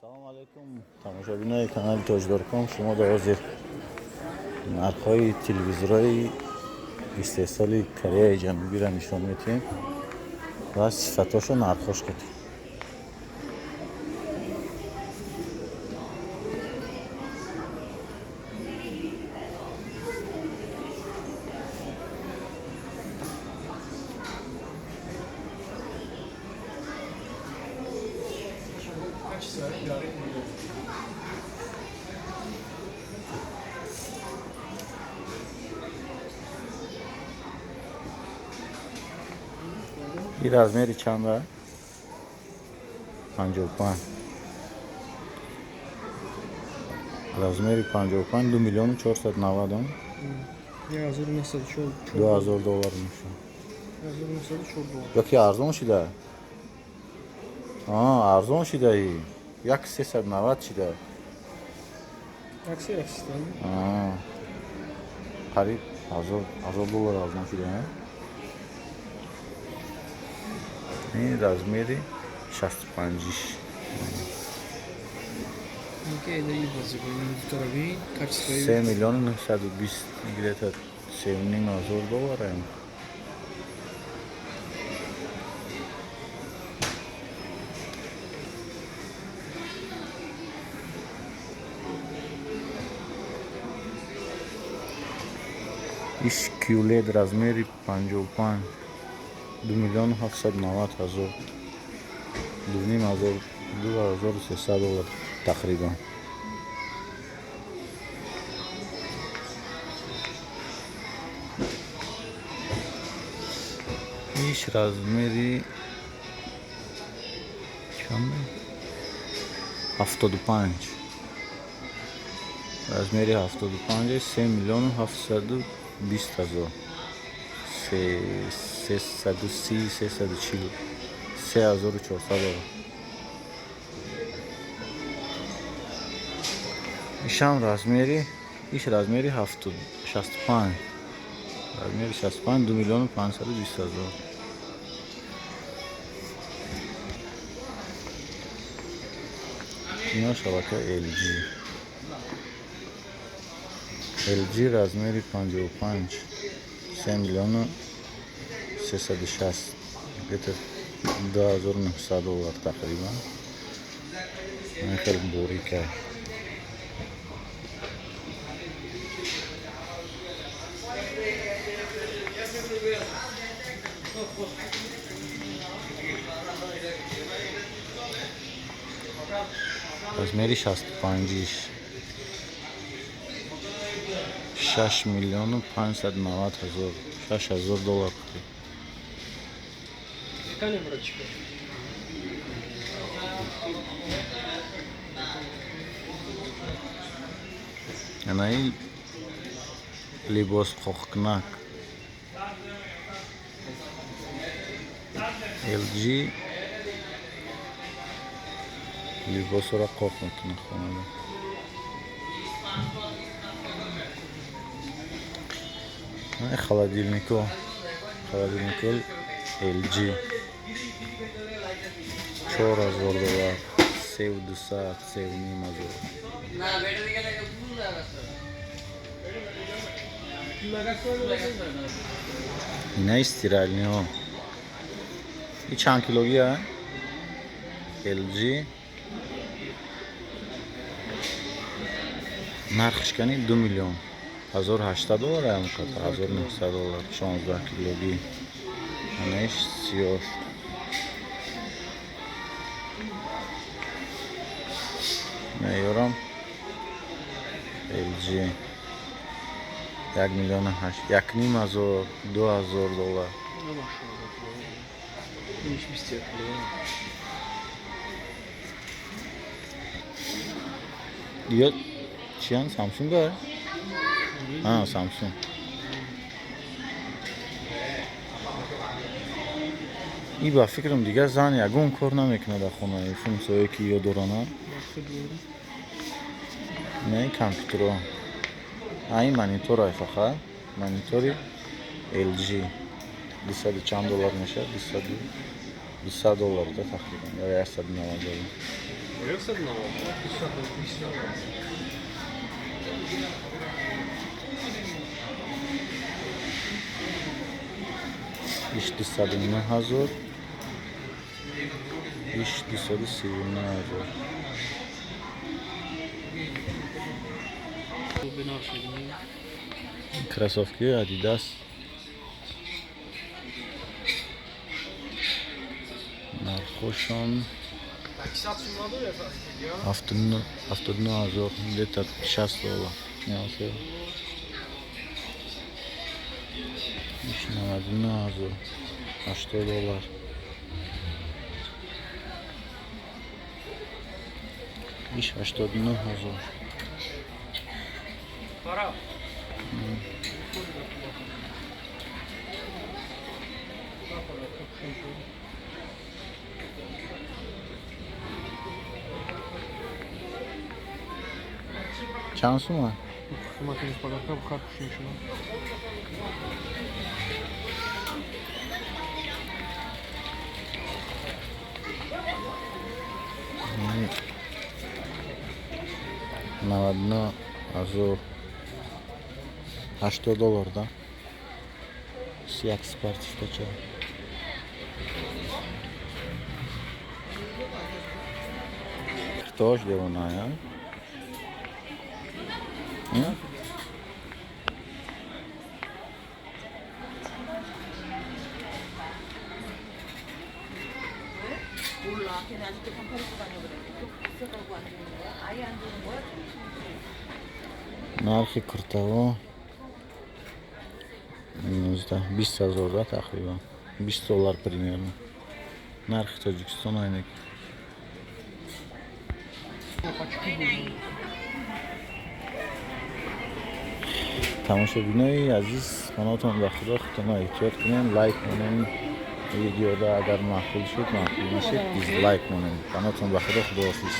Салому алайкум, тамошобинои канали Тоҷдорком. Шумо дар ҳозир нархҳои телевизорҳои истеҳсоли Кореяи Ҷанубиро нишон медиҳем ва сифатҳошо нархҳош кардем. И размери чанда? 55. Размери 55, 2 миллиону 490. 1904. 2000 доллар мешавад. 1904 доллар. Ёки арзон шида? А, арзон шидаи. 1390 шида. Акси Аксистан. А, қариб 1000 доллар арзон шида, а? Ин размери 65-иш. Инки эда и бозӣ дутара бин, качествои 3 миллиону 920, где-то 7,5 ҳазор доллар ем. Иш QLED размери 55, 2 миллиону 790 ҳазор, 2,5 ҳазор, 2300 доллар тақрибан. Иш размери чанд? 75. Размери 75, 3 миллиону 720 ҳазор. 330, 340, 3400 доллар. Ишам размери, иш размери 65. Размери 65, 2 миллиону 520 ҳазор. Ино шабака LG. LG размери 55, 3 миллиону 360, где-то 2900 доллар тақрибан. Ин хеле борика. Размери 65-иш 6 миллиону 590 ҳазор, 6 ҳазор доллар. Кане братчика. Анаи либос қоқкунак LG либосро қоқ мекунад хонада. Холодильнико, холодильнико LG 4000 доллар, 3200, 3,5 ҳазор. Инаи стиральниҳо. И чанд килогия? LG нархш кани 2 миллион 1800 доллар, ам қадр 1900 доллар, 16 килогӣ. Анаиш сиёш. Меёрам LG 1 миллиону 8, 1,5 ҳазор, 2000 доллар. Иш 21 кило. Ё чиян, Samsung а? А, Samsung. И ба фикрам дигар зан ягон кор намекунад дар хона, функсияое ки ё дорана. Не, компютеро. А ин монитор ай фақат. Монитори LG 200 чанд доллар мешавад? 200 доллар да тақрибан, ё 190 доллар. Иш 209 000, иш 239 000. Кроссовки Адидас нархошон 79 000, где-то 60 доллар. Иш 99 000, 80 доллар. Иш 89 000. Чанд сума? 99 000, 80 доллар да. Як спортивкача. Тоже девоная. М? 몰라. 걔네 아직도 반팔 입고 다녀 그래. 비싸다고 안 주는 거야? 아예 안 주는 거야? Нархи куртаҳо 19 20 ҳазор да, тақрибан 20 доллар примерно. Нархи Тоҷикистон айнек. Тамошобинои азиз, паноҳтон ба Худо, худтонро эҳтиёт кунем, лайк монем видеода, агар маъқул шуд, маъқул нашид, дизлайк монем. Паноҳтон ба Худо, худоҳофиз.